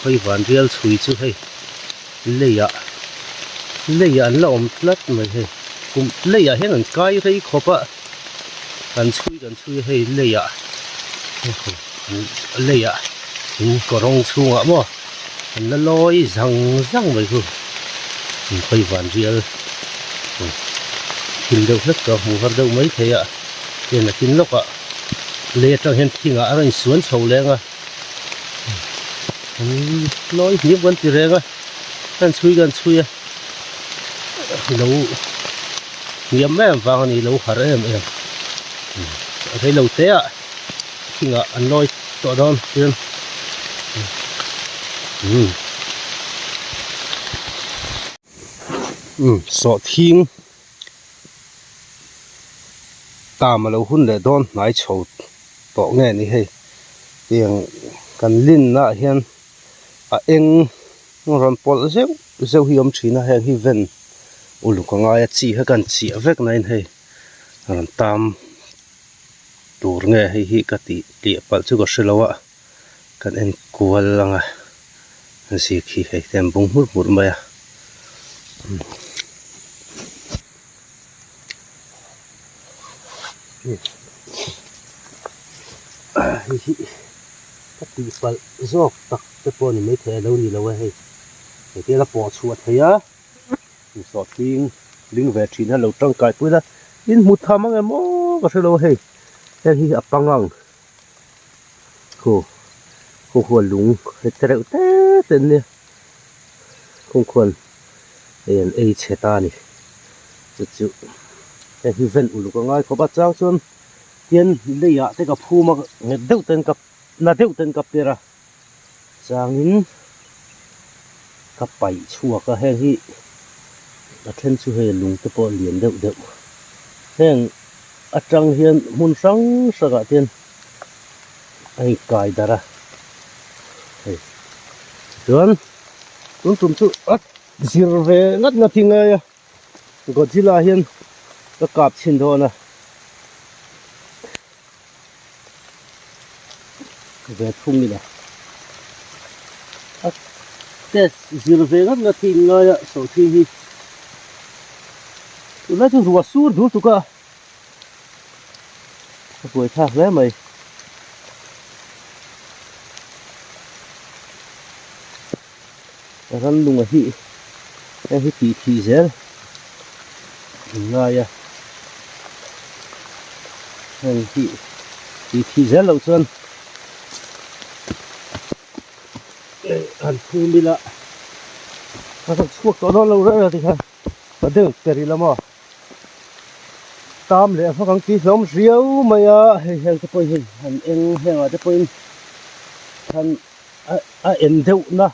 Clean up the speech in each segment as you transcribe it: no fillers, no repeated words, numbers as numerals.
Khawivan rial chhui chu hei leiah leiah an la awm tlat mai hei kum leiah hian an kai rei khawp a kan chhui kan chhui a hei leiah leiah in kawrawng chhungah maw an la lawi zang zang mai chu khawivan rial thim deuh hlek chu a hmuh har deuh mai thei a heng a tin lawkah lei atang hian thingah a rawn insuan chho leng a. An lawi hniam kan ti reng a kan chhui kan chhui a lo hniam em vang a ni lo har em em reilo te ah thingah an lawi tawh dawn chuan umm umm sawhthing tam a lo hun leh dawn hnai chho tawh nge ni hei tiang kan linna ah hian a eng rawn pawlh zeuh zeuh hi a awm thin a heng hi ven uluk a ngai a chi kha kan chiah vek na in hei rawn tam tur nge hei hi ka tih tliah palh chu ka hre lo a kan en kual ang a zik hi hei te an bung hmur hmur mai a. Hei hi ka tihpalh zawk tak te pawh a ni maithei a lo ni lo e hei hei te la pawh chhuah thei a sawhthing ling ve thin a lo tangkai pui la in hmu tham ang em aw ka hre lo a hei heng hi a pangang khu khu khu a lung hei te reuh te te an nia khung khuan hei an ei chhe ta a ni chu chu heng hi ven uluk a ngai khawp a chang chuan tian leiah te ka phum a nghet deuh ten ka na deuh ten ka per a changin ka paih chhuak a heng hi a then chu hei lung te pawh a lian deuh deuh heng atang hian hmun hrang hrang ah te hian a inkai darh a hei chuan tun tum chu a zir ve ngat ngat hi ngai a Godzilla hian ka kap chhin dawn a ve thung ila a test zir ve ngat ngat hi ngai a sawhthing hi tunlai chu ruah sur dul tuk a. A buai thlak hle mai. Rannunga hi heng hi tih thih zel an ngai a heng hi tih thih zel loh chuan han phum ila a rawn chhuak tawh dawn lo reng a tikhan ka deuh per ila maw. Tam leh vak ang tih hlawm riau mai a hei heng te pawh hi an eng hengah te pawhin khan a a en deuh na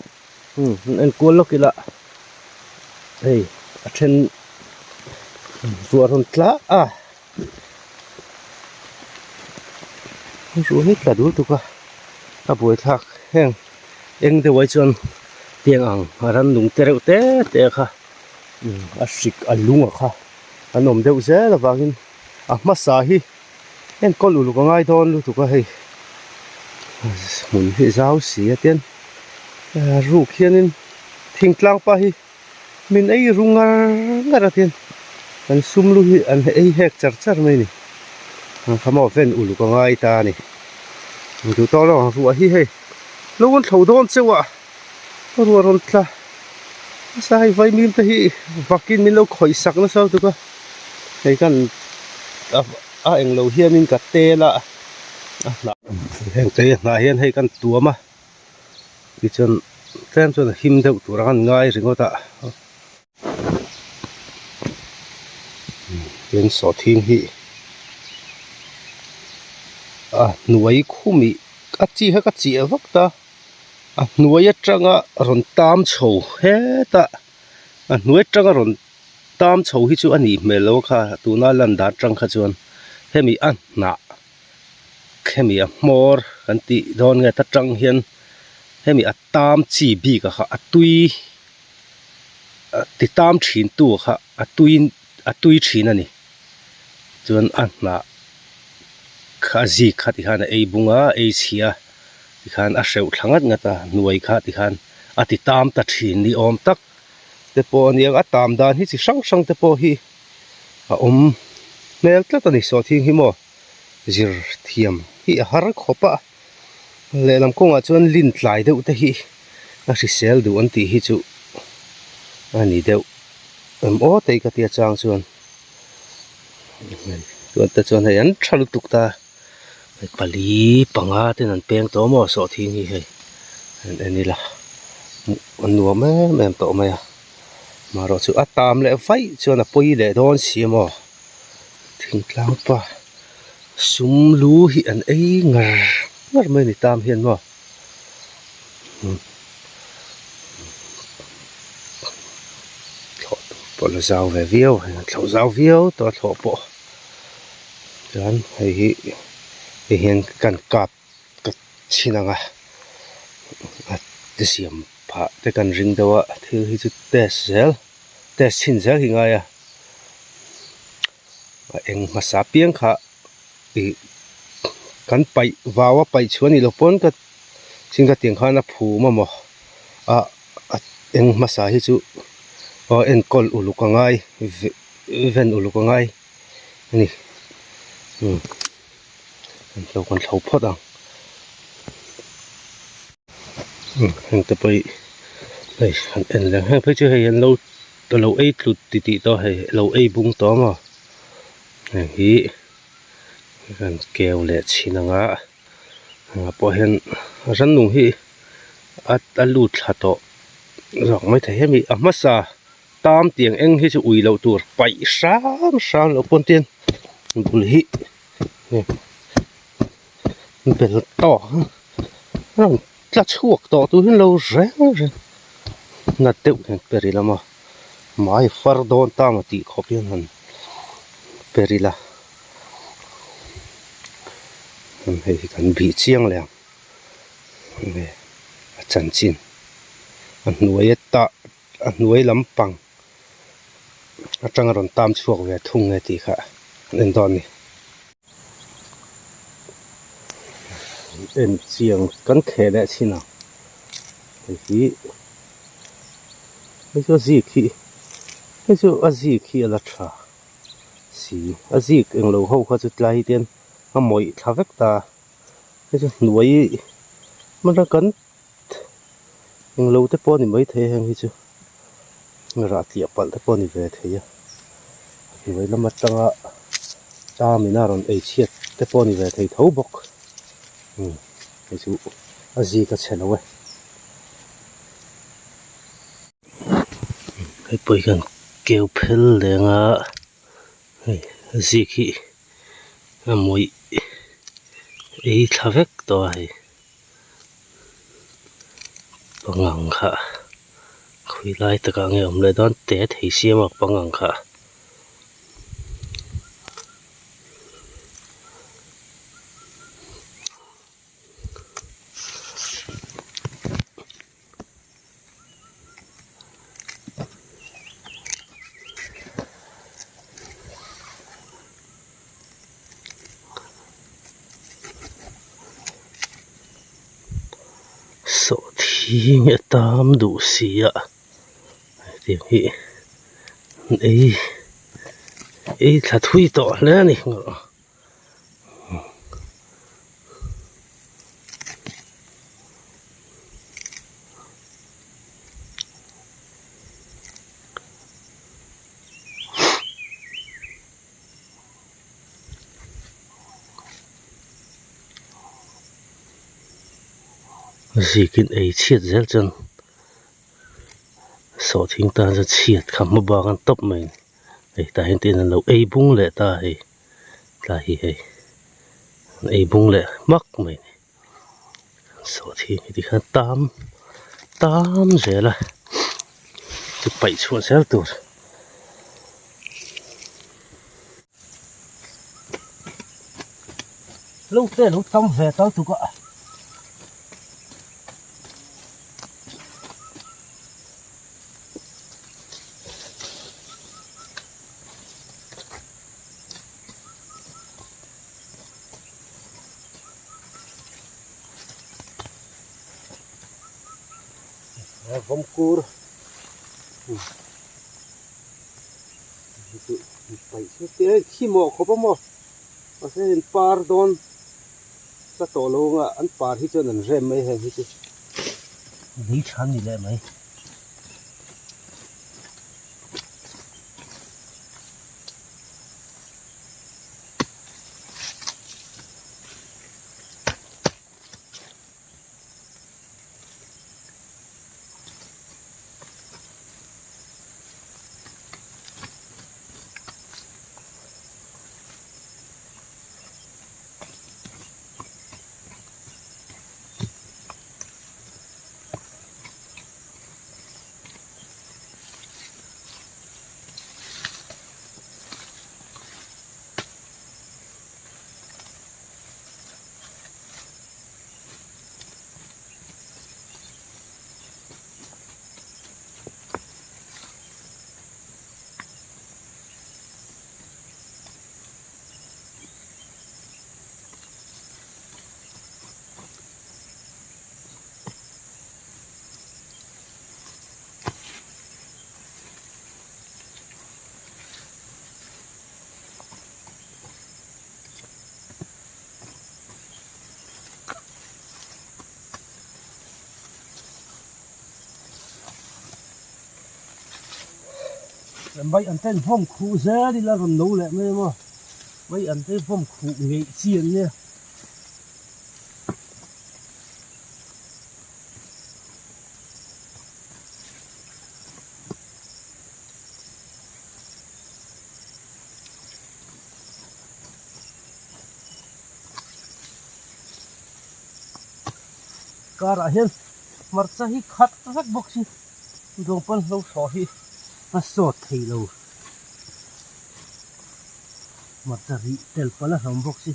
umm an en kual lawk ila hei a then ruah rawn tla a ruah hi tla dul tuk a a buaithlak heng eng deuh ai chuan tiang ang a rannung te reuh te te kha. A hrik a lung a kha an awm deuh zel avangin a hmasa hi enkawl uluk a ngai dawn lutuk a hei hmun hi zau si a tian ruk hianin thingtlang pa hi min ei ru ngar ngar a tian an sum lu hi an ei hek char char mai a ni ang kha maw ven uluk a ngai ta a ni duh tawk lo ang ruah hi hei lo an thlo dawn chauh a. Ruah rawn tla nasa hei vaimim te hi vakin min lo khawih sak nasa lutuk a hei kan a englo hianin ka tel a a hnah heng te hnah hian hei kan tuam a tichuan tlem chuan a him deuh tur ang an ngai ringawt a tin sawhthing hi a hnuai khumih a chi kha ka chiah vak ta. A hnuai atanga rawn tam chho heta a hnuai atanga rawn tam chho hi chu a nih hmel lo kha tuna lan dan atang kha chuan hemi a hnah hemi a hmawr kan tih dawn nge ta tang hian hemi a tam chi bik a kha a tui ti tam thin tu kha a tui a tui thin a ni chuan a hnah kha a zik kha tikhan a ei bung a ei chhia. Tikhan a hreuh thla ngat ngat a, hnuai kha tikhan a ti tam ta thin ni awm tak te pawh a nia, a tam dan hi chi hrang hrang te pawh hi a awm hmel tlat a ni sawhthing hi maw zir thiam hi a har khawp a, lehlam kawngah chuan lin tlai deuh te hi a hrisel duh an tih hi chu a ni deuh em aw tei ka tia chang chuan chuan te chuan hei an tha lutuk ta. Hei pali panga ten an peng tawh maw sawhthing hi hei an en ila hmuh a nuam em em tawh mai a marawh chu a tam leh vaih chuan a pawi leh dawn si a maw thingtlang pa sum lu hi an ei ngar ngar mai a ni tam hian maw thlawh tur pawh la zau ve viau a thlawh zau viau tawh a thlawh pawh. Chuan hei hi hei hian kan kap ka chhin ang a a siam phah te kan ring deuh a thil hi chu test zel test chhin zel hi ngai a a eng hmasa piang kha ih kan paih vau a paih chhuah a nih loh pawn ka chhin ka tiang khan a phum a maw a a eng hmasa hi chu aw enkawl uluk a ngai ven uluk a ngai. A ni umm an hlo kan thlo phawt ang umm heng te pawh hi hei han en leh ang heng phei chu hei an lo a lo ei tlut ti tih tawh hei a lo ei bung tawh a maw heng hi kan keu leh chhin ang a hengah pawh hian rannung hi a a lut thla tawh zawk maithei hemi a hmasa. Tam tiang eng hi chu ui loh tur paih hram hram loh pawn tin bul hi bel tawk a rawn tla chhuak tawh tur hi an lo reng reng nat deuh hian per ila maw mai far dawn ta maw tih khawp hian han per ila hei hi kan bih chiang leh ang a chanchin a hnuai tah. A hnuai lampang atanga rawn tam chhuak ve thung nge tih kha an en dawn a ni. En chiang kan kheh leh chin ang hei hi hei chu a zik hi hei chu a zik hi a la tha si a zik englo ho kha chu tlai te hian a mawih thla vek ta hei chu hnuai hmana kan. Englo te pawh a ni maithei a heng hi chu rah tliah palh te pawh a ni ve thei a hnuai lam atanga tam in a rawn ei chhiat te pawh a ni ve thei tho bawk umm hei chu a zik a chhe lo e. Hei pawh hi kan keu phel leng a hei a zik hi a mawih ei thla vek tawh a hei. Pangang kha khawi lai takah nge awm leh dawn te thei siam a pangang kha. Sawhthing a tam duh si a hetiang hi an ei ei thla thui tawh hle a ni. Zikin ei chhiat zel chuan sawhthing tan chuan chhiat kha hma bak an tawp mai a ni hei tah hian tin an lo ei bung leh ta a hei tlai hi hei an ei bung leh hmak mai a ni sawhthing hi tikhian tam tam zel a chu paih chhuah zel tur. Lo te lo tam ve tal tuk a. Vawm kur paih chu te khi mawh khawp a maw mahse hei par dawn tla tawh lo anga an par hi chuan an rem mai heng hi chu lei tha ni leh mai. Mai an ten vawm khuh zel ila rawn lo leh mai a maw mai an te vawm khuh ngeih chi an nia. Karah hian hmarcha hi khat vek bawk si dawng pawn hlo thlawh hi a sawt thei lo hmarcha rih tel palh a hlawm bawk si.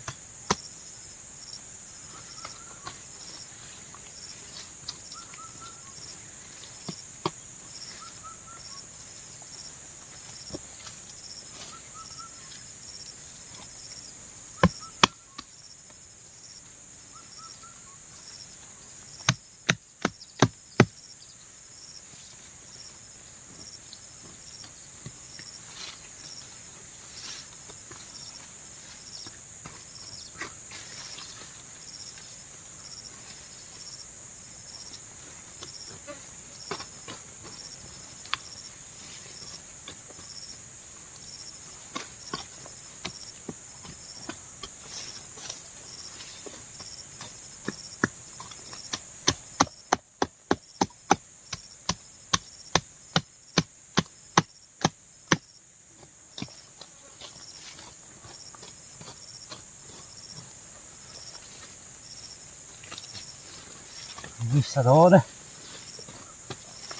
Ni sa dawn e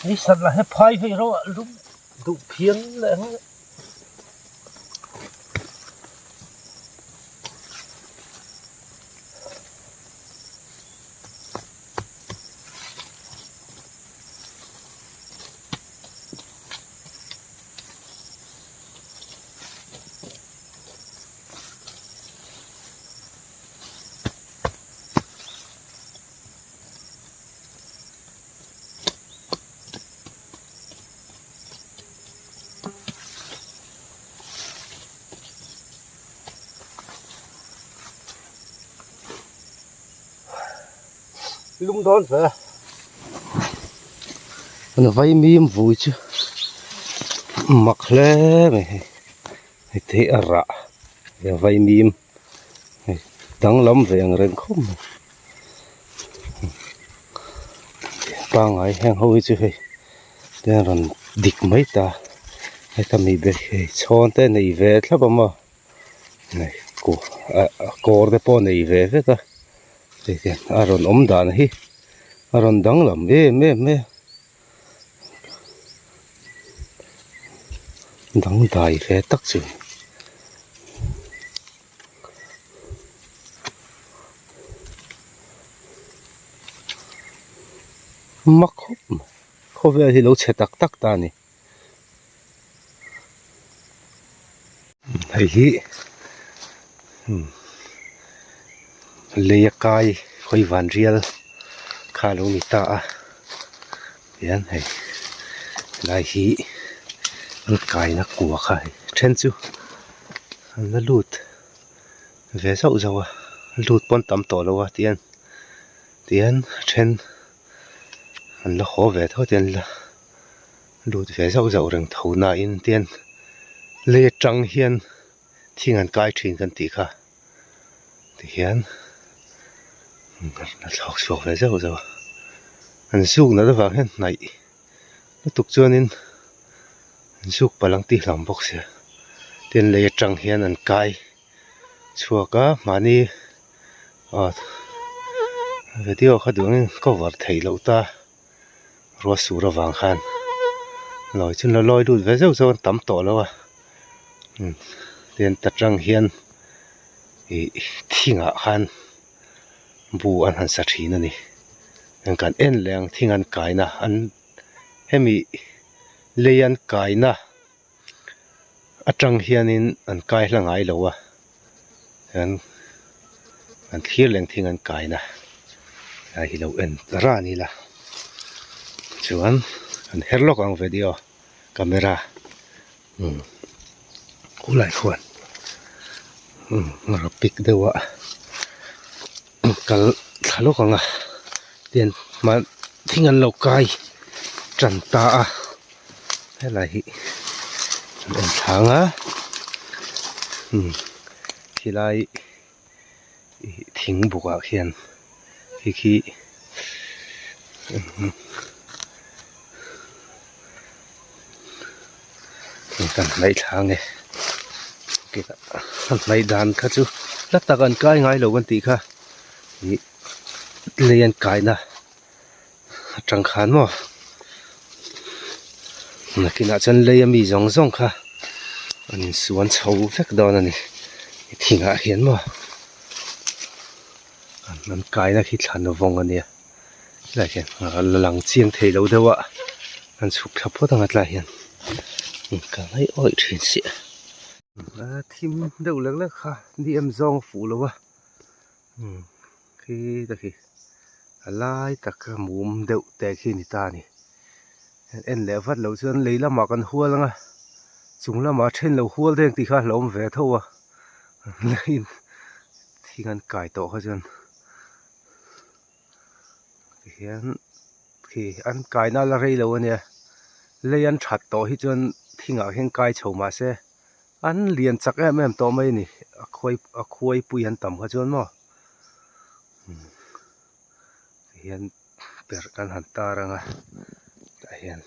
ni sat lah hi phai phei ro ah lum duh phian leh ang. Lum dawn ve an vaimim vui chu mak hle mai hei hei te hi a rah vaimim hei danglam ve ang reng khawp mai. Pangngai heng ho hi chu hei te an rawn dik mai ta heta mi ber hi hei chhawn te nei ve thlap a maw nei kawr te pawh nei ve vek a hei hian a rawn awm dan hi a rawn danglam em em mai a dangdai ve tak chu a ni. Hma khawp mai khawvel hi lo chhe tak tak ta a ni hei hi lei a kai khawi van rial kha a lo ni ta a. Tihian hei helai hi an kaina kua kha hei then chu an la lut ve zauh zauh a lut pawn tam tawh lo a tihian tihian then an la haw ve tho te an la lut ve zauh zauh reng tho nain tihian lei atang hian thing an kai thin kan tih kha. Tihian a thlawk chhuak ve zeuh zeuh a an zuk nalh avang hian hnaih lutuk chuanin an zuk palh ang tih hlauh bawk sia tin lei atang hian an kai chhuak a mahni ah video kha duh angin cover theih loh ta ruah sur avang khan lawi chu la lawi lut ve zeuh zeuh an tam tawh lo a tin ta tang hian ih thingah khan bu an han sa thin a ni heng kan en leh ang thing an kaina an hemi lei an kaina atang hianin an kai hla ngai lo a hian an thlir leh ang thing an kaina lai hi lo en ta ran ila chuan an her lawk ang video camera umm khulai khuan umm a pik deuh a kal thla lawk ang a tian hman thing an lo kai tan ta a helai hi an en thlang a umm khilai ih thing bukah khian khi khi kan hnaih thla ange an hnaih dan kha chu hla tak an kai ngai lo kan tih kha ih lei an kaina atang khan maw nakinah chuan lei ami zawng zawng kha an insuan chho vek dawn a ni thingah hian maw an kaina khi thlan vawng a nia. Helai hian la lang chiang thei lo deuh a an chhuk thla phawt ang a tlai hian ka ngaih awih thin sia a thim deuh lek lek kha ni em zawng a fuh lo a khi te khi a lai tak a mum deuh te khi a ni ta a ni en leh vat loh chuan lei lamah kan hual ang a chung lamah then lo hual deng tih kha a hlauhawm ve tho a thing an kai tawh kha chuan. Tihian khi an kaina la rei lo ania lei an that tawh hi chuan thingah hian kai chho mahse an lian chak em em tawh mai a ni a khuai a khuai pui an tam kha chuan maw tihian perh kan han tar ang a tah hian.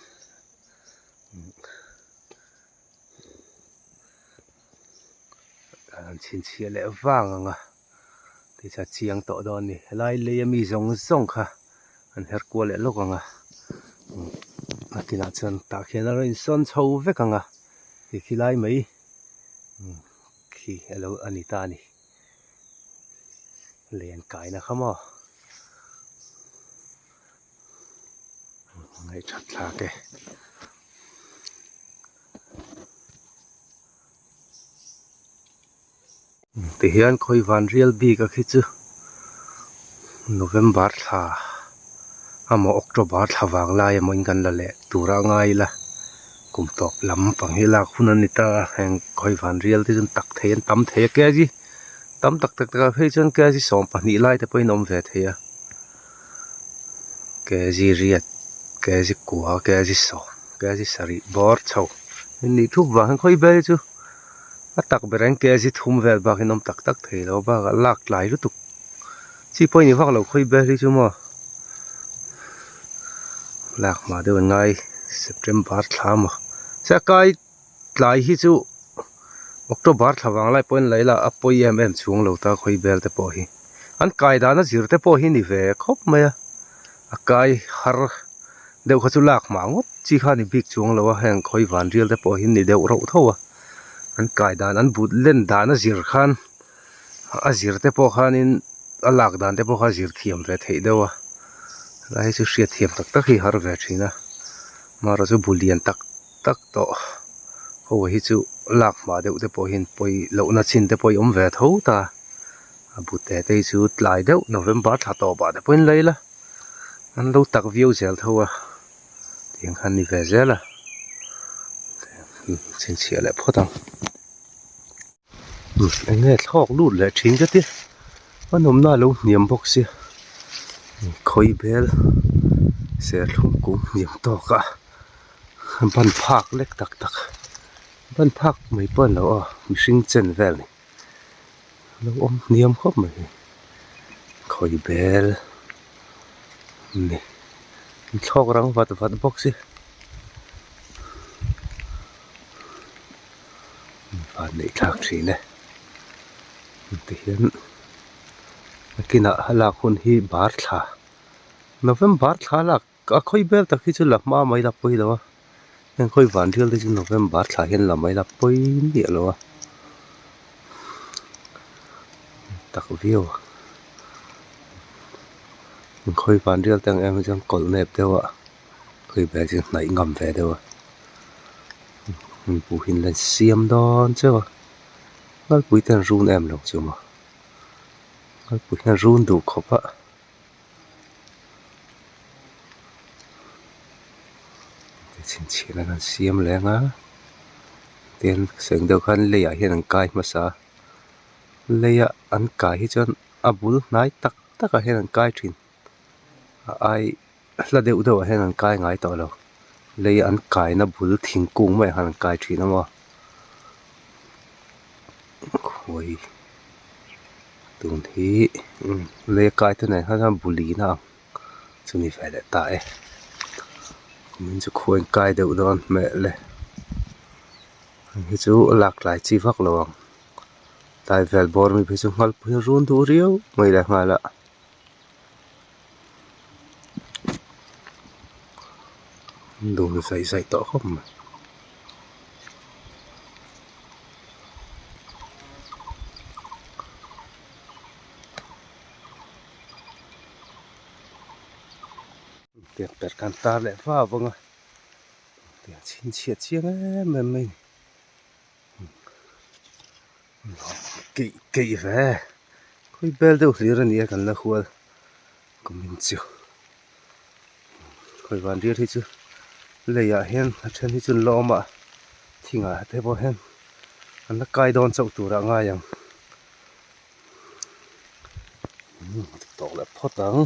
An chhinchhiah leh vang ang a tichuan a chiang tawh dawn a ni helai lei ami zawng zawng kha an her kual leh lawk ang a a kinah chuan tah khian a rawn insawn chho vek ang a ti khi lai mai khi a lo a ni ta a ni lei an kaina kha maw ngaihthat thlak e. Tihian khawi van rial bik a khi chu November thla emaw October thla vang lai emaw in kan la leh tur a ngai ila kum tawp lam pang hi lak hun a ni ta a heng khawi van rial te chu an tak thei an tam thei a kg tam tak tak tak ah phei chuan kg 12 lai te pawhin a awm ve thei a kg riat kg kua kg sawm. Kg sarih bawr chho in nih thup vang hian khawi ber hi chu a tak ber ang kg thum vel bak in awm tak tak thei lo bakah lak tlai lutuk chi pawh a ni vak lo khawi ber hi chu maw lak hma deuh an ngai September thla maw se kai tlai hi chu October thla vang lai pawhin la ila a pawi em em chhung lo ta khawi bel te pawh hi an kai dan a zir te pawh hi ni ve khawp mai a a kai har. Deuh kha chu lak hmah ngawt chi kha a ni bik chuang lo a heng khawi van rial te pawh hi ni deuh rauh tho a an kai dan an but len dan a zir khan a zir te pawh khanin a lak dan te pawh kha a zir thiam ve theih deuh a helai hi chu hriat thiam tak tak hi har ve thin a amaherawh chu bu lian tak tak tawh ho hi chu lak hmah deuh te pawh hian pawi lohna chin te pawh hi awm ve tho ta a bu te te hi chu tlai deuh November thla tawpah te pawhin la ila. An lo tak viau zel tho a. Tiang khan ni ve zel a chhinchhiah leh phawt ang eng nge thlawk lut leh thin ka ti a nawmna a lo hniam bawk sia khawi bel serthlum kung hniam tawk a ban phak lek tak tak ban phak mai pawh a ni lo aw mihring chen vel a ni a lo awm hniam khawp mai khawi bel a ni thlawk rang vat vat bawk si van neih thlak thin e tihian nakinah a lak hun hi bar thla November thla lak a khawi bel tak hi chu la hma mai la pawi lo a heng khawi van rial te chu November thla hian la mai la pawi miah lo a tak viau a khawi van rial te ang em hi chuan kawlh nep deuh a khawi bel chu hnaih ngam ve deuh a hmun hian an siam dawn chauh a ngalpui te an run em lo chu maw ngalpui hian run duh khawp a. Chhinchhiahna kan siam leng a tin seng deuh khan leiah hian an kai hmasa a leia an kai hi chuan a bul hnai tak tak ah hian an kai thin a ai hla deuh deuh ah hian an kai ngai tawh lo lei an kaina bul thingkung maiah khan an kai thin a maw khawi tun hi lei a kai te nen khan bulina ang chu ni ve leh ta e kumin chu khua in kai deuh dawn hmel e hei hi chu lak tlai chi vak lo ang tlai vel bawr mi phei chu nghalpui a run duh riau mai leh nghal a. Dum zaih zaih tawh khawp mai. Tiang per khan tar leh va vang a tiang chhinchhiah chiang em em mai a ni keih keih ve khawi bel deuh hlir a ni a kan la hual kumin chu khawi van rial hi chu leiah hian a then hi chu an la awm a thingah te pawh hian an la kai dawn chauh turah a ngai ang tawk leh phawt ang.